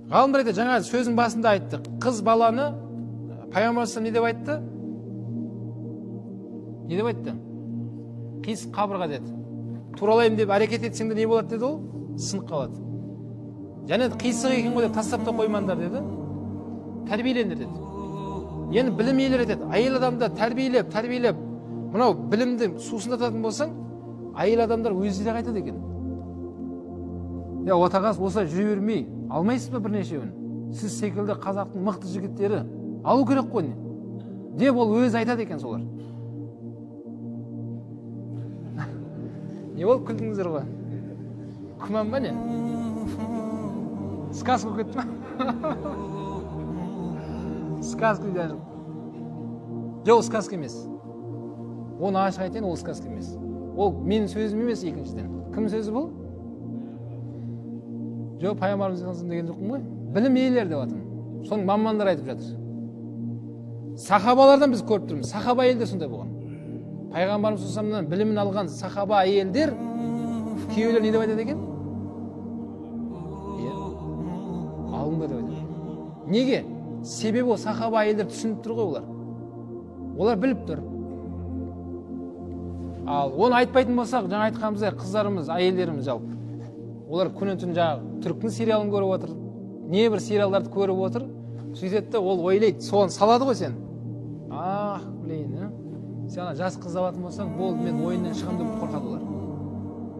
Ғалымдар айтады, жаңа сөздің басында айттық. Қыз баланы пайғамбарымыз не деп айтты? Не деп айтты? Қисық қабырға деді. Туралаймын деп әрекет етсең де не болады деді ол? Сынып қалады. Және қисық екен ғой деп тастап та қоймаңдар деді. Тәрбиелеңдер деді. Енді білім иелері айтады, әйел адамды тәрбиелеп, тәрбиелеп, мынау білімді сусындататын болсаң, әйел адамдар өздері айтады екен. Я отағасы осылай жүре бермей, алмайсыз ба бірнешеуін? Сіз секілді қазақтың мықты жігіттері алу керек қой деп ол өзі айтады екен солар. Не болып күлдіңіздер ғой? Күмән ба не? Сказка болып кетті ма? Сказка даже. Жоқ, сказка емес. Оны ашық айтайын, ол сказка емес. Ол менің сөзім емес екіншіден. Кім сөзі бұл? Жоқ, пайғамбарымыз деген жоқпын ғой. Білім иелері деп жатырмын. Соның мамандары айтып жатыр. Сахабалардан біз көріп тұрмыз. Сахаба әйелдер сондай болған. Пайғамбарымыз саллаллаху алейхи білімін алған сахаба әйелдер күйеулер не деп айтады екен? Иә, алыңдар деп айтады екен. Неге? Себебі ол сахаба әйелдер түсініп тұр ғой олар. Олар біліп тұр. Ал оны айтпайтын болсақ, жаңа айтқанымыздай қыздарымыз, әйелдеріміз жалпы. Олар күні түні жаңағы түріктің сериалын көріп отыр, не бір сериалдарды көріп отыр. Сөйтеді де ол ойлайды, соны салады ғой сен. Ах, блин, а? Сен ана жас қыз алатын болсаң, болды, мен ойыннан шығамын деп қорқады олар.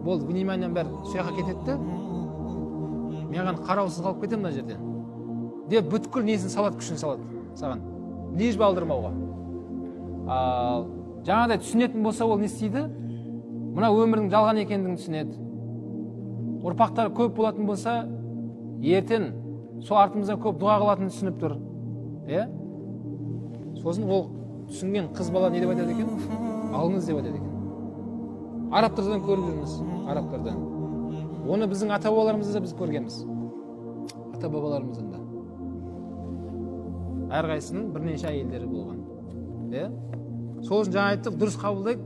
Болды, вниманием бәрі сол жаққа кетеді де, маған қараусыз қалып кетемін мына жерде деп бүткіл несін салады, күшін салады саған. Лишь бы алдырмауға. Ал жаңағыдай түсінетін болса, ол не істейді? Мына өмірдің жалған екендігін түсінеді. Ұрпақтар көп болатын болса, ертең сол артымыздан көп дұға қылатынын түсініп тұр. Иә? Сосын ол түсінген қыз бала не деп айтады екен? Алыңыз деп айтады екен. Арабтардан көріп жүрміз, арабтардан. Оны біздің ата-бабаларымыздан да біз көргенбіз. Ата-бабаларымыздан да. Әрқайсысының бірнеше әйелдері болған. Иә? Сол үшін жаңа айттық, дұрыс қабылдайық.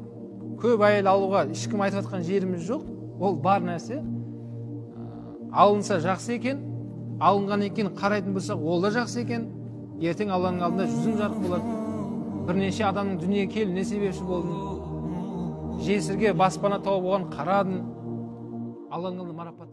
Көп әйел алуға ешкім айтып жатқан жеріміз жоқ. Ол бар нәрсе. Алынса жақсы екен, алынған екен қарайтын болсақ, ол да жақсы екен. Ертең Алланың алдында жүзің жарық болады. Бірнеше адамның дүниеге келуіне себепші болдың. Жесірге баспана тауып оған қарадың. Алланың алдында марапат